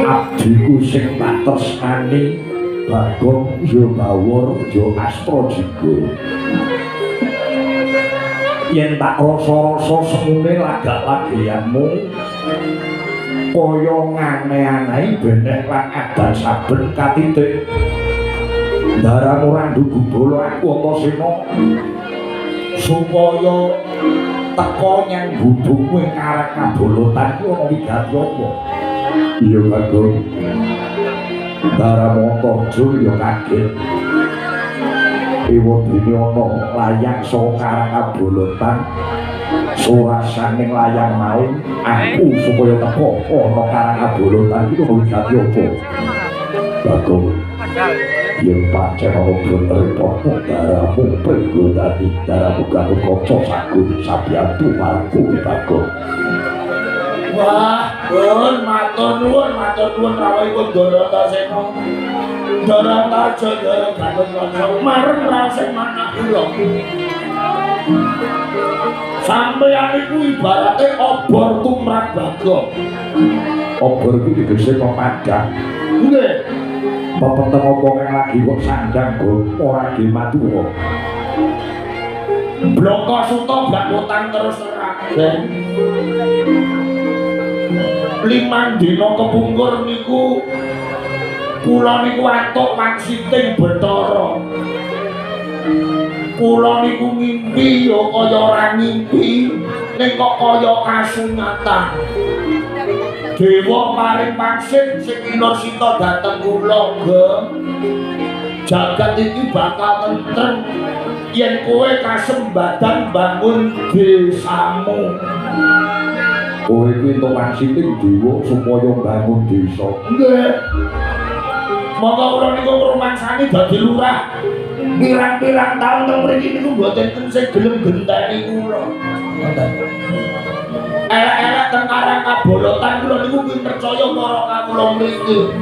Adhiku sing tak tresnani Bagong ya Bawor ya Astrajiga. Yen tak rasa-rasa semune lagak-lageanmu kaya ngane-anehi beneh lan adan saben katitik. Ndaramu randu gubala aku Antasena supaya teka nyang gubukmu ing Karang Kabolotan iki ana wigati apa? Iya Bagong. Ndaramu Antarja ya kaget. Ewadene ana layang saka Karang Kabolotan. Surasaning layang mau aku supaya teka ana Karang Kabolotan iki ana wigati apa? Bagong. Yen pancen ana bener repotmu daramu pringgodani daramu Gatotkaca sagun sabiyantu marku Bagong. Wah, pun matur nuwun rawuhipun Ndara Antasena. Ndara Antarja Ndara Gatotkaca mareng rasing manah kula. Sampeyan iku ibarate obor tumrap Bagong. Obor iku tegese pemadam. Nggih. Pepeteng apa kang lagi kok sandang go ora ge matuwa. Bloko suta blakotang terus terang. 5 dina kepungkur niku kula niku antuk wangsiting Bathara. Kula niku ngimpi ya kaya ora ngimpi, ning kok kaya kasunyatan. Dewa paring wangsit sing inursita dhateng kula, Geng. Jagat iki bakal tentrem yen kowe kasembadan bangun desamu. Kowe kuwi entuk wangsiting dewa supaya bangun desa. Nggih. Monggo kula niku ngrumangsani dadi lurah. Pirang-pirang taun teng mriki niku mboten enten sing gelem genteni kula. Ngoten. Elek-elek teng Karang Kabolotan kula niku kuwi percaya para kawula mriki.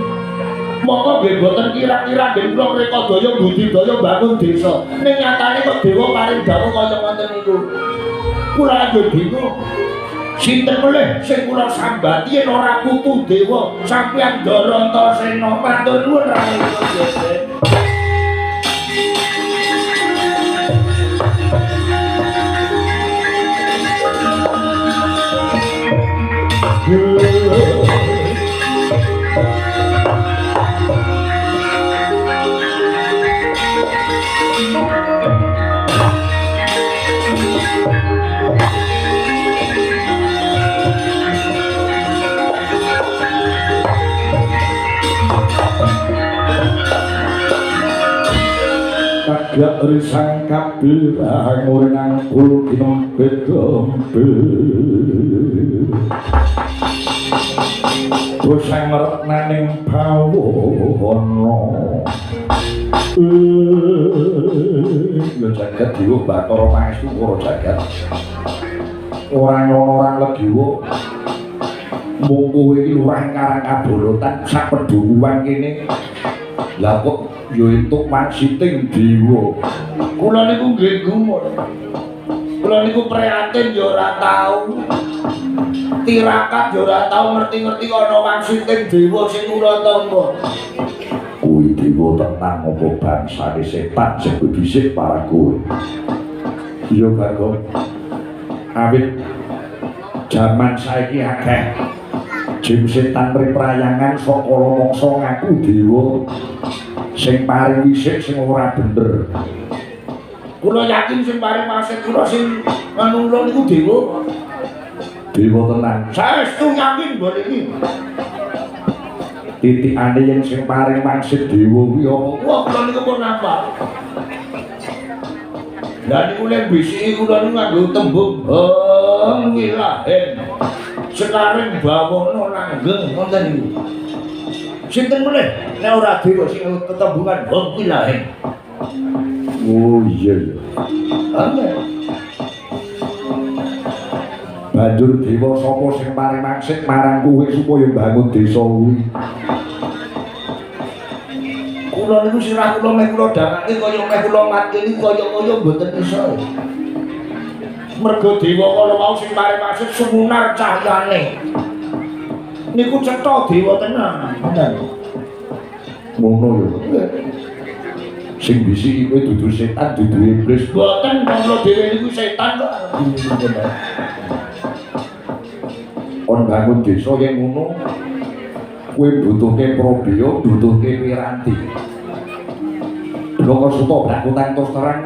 Monggo nggih mboten kira-kira nggih kula mrekodaya budidaya bangun desa. Ning nyatane kok dewa paring dawuh kaya ngoten niku. Kula nggih bingung. Sinten melih sing kula sambati yen ora putu dewa sampeyan Ndara Antasena. Matur nuwun rawuh. Kagak risang kabirang murinang kul kinempit gempit bosang meretnaning bawono. Ya jagat dewa Bathara Pangestu ora jagat. Ora ngono ora legiwa. Mung kowe iki lurah Karang Kabolotan sak pedhukuhan kene. Lah kok ya entuk wangsiting dewa. Kula niku nggih gumun. Kula niku prihatin ya ora tau. Tirakat ya ora tau ngerti-ngerti ana wangsiting dewa sing kula tampa. Kuwi dewa tenan apa bangsane setan sing bisik para kowe. Iya Bagong. Awit jaman saiki akeh jim setan riprayangan saka mangsa ngaku dewa sing paring wisik sing ora bener. Kula yakin sing paring wangsit kula sing manungsa niku dewa. Dewa tenan. Saestu yakin mbok iki. Titikane yen sing paring wangsit dewa kuwi apa? Wah, kula niku pun napa. Lah niku nek bisiki kula niku nganggo tembung heng wilahen. Sekaring bawono langgeng ngoten niku. Sinten meneh nek ora dewa sing tetembungan heng wilahen. Oh iya ya. Aneh. Banjur dewa sapa sing paring wangsit marang kowe supaya bangun desa kuwi? Kula niku sirah kula meh kula dangake kaya meh kula mati niku kaya-kaya mboten iso. Mergo dewa kala wau sing paring wangsit sumunar cahyane. Niku cetha dewa tenan. Ngoten. Ngono ya. Sing bisiki kowe dudu setan, dudu iblis. Mboten, kula dhewe niku setan kok. Kon bangun desa yen ngono kowe butuhke probaya, butuhke piranti. Bloko suta brakutang terus terang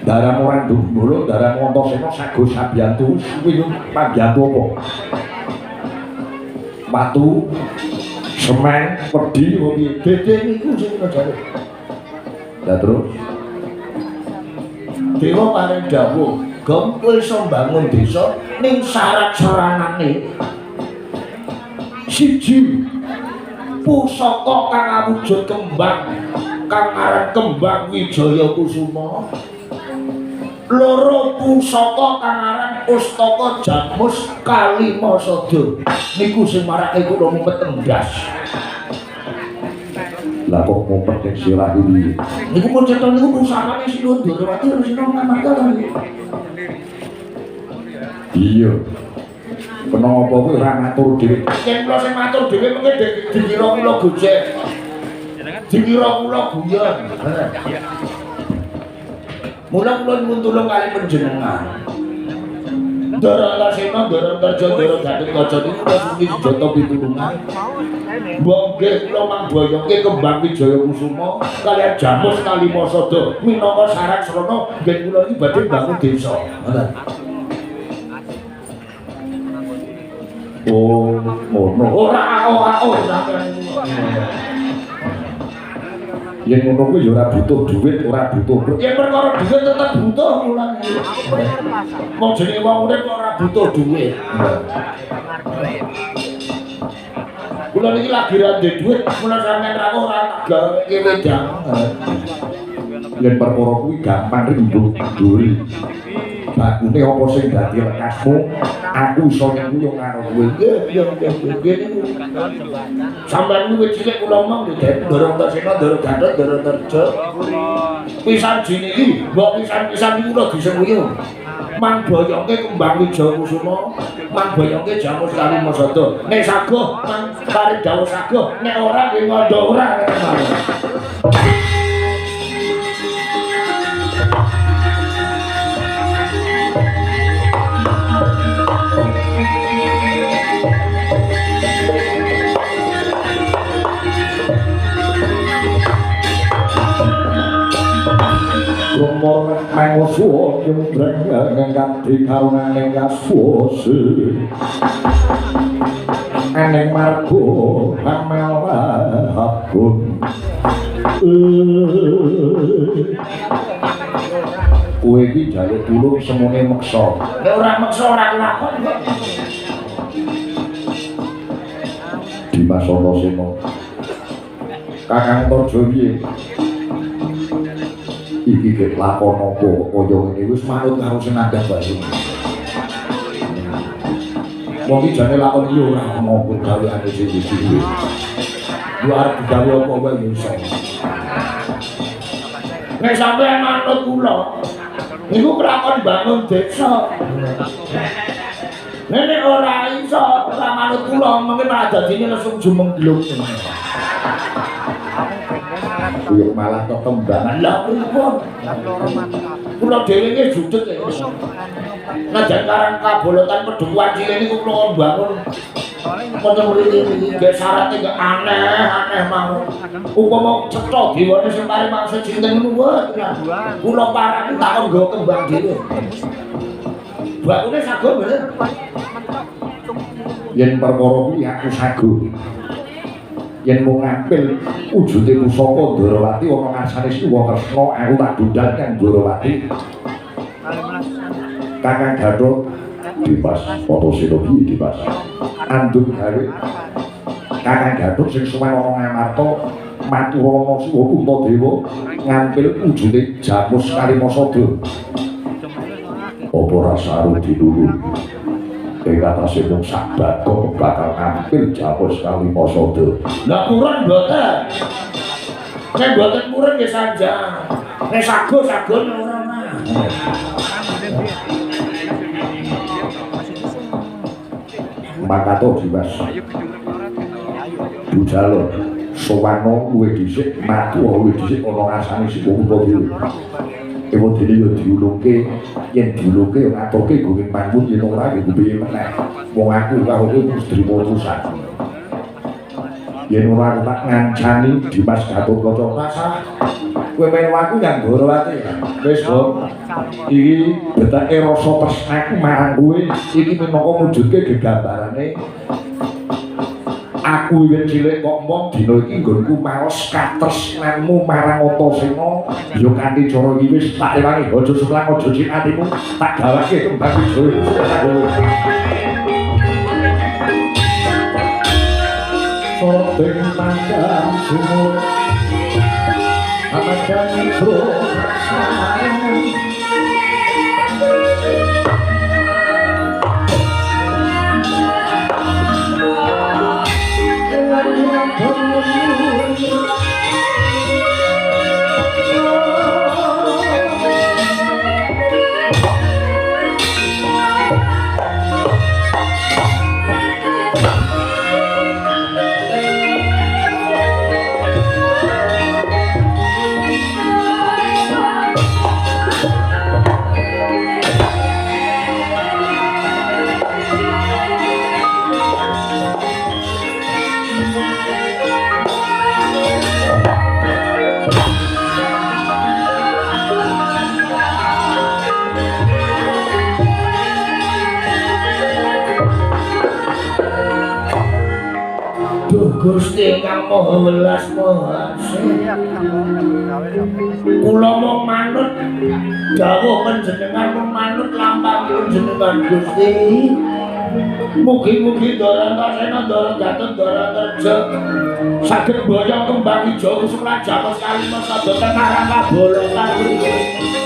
daram orang dumbolo, daram Antasena sago sabiyantu kuwi pambiyantu apa? Watu, semen, pedhi apa piye? Dede niku sing kula jare. Lah terus dewa paring dawuh, "Gom kowe iso mbangun desa ning syarat saranane siji pusaka kang awujud kembang kang aran kembang Wijaya Kusuma, loro pusaka kang aran Pustaka Jamus Kalimasada." Niku sing marake kula mumpet enggas. Lah kok mumpet ning sirah iki? Niku pun cetha niku pusakane Sinuwun Ndorowati karo Sinuwun Ngamarta to niku. Iya. Kena apa kuwi ora ngatur dhewe. Yen kula sing ngatur dhewe mengke dikira kula gojek. Dikira kula guyon. Mula kula nyuwun tulung kali panjenengan. Ndara Antasena, Ndara Antarja, Ndara Gatotkaca niku kula suwi sejata pitulungan. Mbok nggih kula mangboyongke kembang Wijaya Kusuma kaliyan Jamus Kalimasada minangka syarat srana nggih kula iki badhe mbangun desa. Ngoten. Oh, ngono. Ora ao-ao sampeyan niku. Yen ngono kuwi ya ora butuh dhuwit, ora butuh. Yen perkara dhuwit tetep butuh kula. Wong jenenge wong urip kok ora butuh dhuwit. Kula niki lagi ra ndek dhuwit, kula sampeyan rawuh ora tak gaweke wedang. Yen perkara kuwi gampang rembug duri. Bakune apa sing dadi lekasmu, aku iso nyengkuyung karo kowe. Nggih, nggih, nggih niku. Sampeyan kuwi cilik kula omong nggih, Den, Ndara Antasena, Ndara Gatot, Ndara Antarja. Pisan jine iki, mbok pisan-pisan iki kula disengkuyung. Mang boyongke kembang Wijaya Kusuma, mang boyongke Jamus Kalimasada. Nek sagoh mang paring dawuh sagoh, nek ora nggih ngandha ora ngene mawon. Rumor mangusuwa nyumbreng ngangkati karunaning kasuwasi aneng marga amalahapun. Kowe iki njaluk tulung semune meksa. Nek ora meksa ora kelakon kok. Dimas Antasena. Kakang Tarja piye? Iki gek lakon apa kaya ngene wis manut karo sing ngandhap bae. Wong iki jane lakon iki ora ana gaweane sing dhewe. Yo arep digawe apa wae ya iso. Nek sampeyan manut kula, niku kelakon bangun desa. Nek ora iso ora manut kula, mungkin malah dadine lesung jumengglung. Kuwi malah tetembangan. Lah pripun? Kula dhewe iki judeg e. Najan karang kabolotan pedukuhan cilik niku kula mbangun wonten mriki iki nggih syarate nggih aneh-aneh mawon. Upama cetha dewane sing paring maksud sinten ngono wae. Kula parani takon nggo kembang dhewe. Bakune sago mboten? Yen perkara kuwi aku sago. Yen mung ngampil wujude pusaka Ndorowati ana ngarsane Siwa Kresna, aku tak dundal nyang Ndorowati. Kakang Gatot Dimas Antasena piye Dimas? Anduk gawe Kakang Gatot sing suwen ana Ngamarta maturana Siwa Puntadewa ngampil wujude Jamus Kalimasada. Apa rasa dilulu? Ing atase mung sak bagong bakal ngampil Jamus Kalimasada. Lah purun mboten. Nek mboten purun nggih sanjang. Nek sago sago ora mah. Makato Dimas. Budalo sowana luwih dhisik matur luwih dhisik ana ngarsane Siwa Puntadewa. Ewa dene ya diulungke, yen diulungke ya ngaturke gone mangkut yen ora ya piye meneh. Wong aku karo kowe wis trimo urusan. Yen ora aku tak ngancani Dimas Gatotkaca rasah. Kowe melu aku nyang Ndorowati. Wis, Bang. Iki betake rasa tresnaku marang kowe iki minangka mujudke gegambarane aku wiwit cilik kok mong dina iki nggonku males katresnanmu marang Antasena ya kanthi cara iki wis tak rewangi aja sumlang aja cik atimu tak gawake kembang wijaya. Sodeng mangkang sumur amadang bro Thank you. Duh Gusti ingkang Maha Welas Maha Asih. Kula mung manut dawuh panjenengan, mung manut lampahipun jenengan Gusti. Mugi-mugi Ndara Antasena, Ndara Gatot, Ndara Antarja saged boyong kembang ijo kusum lan jaka kalima sabda teng Karang Kabolotan.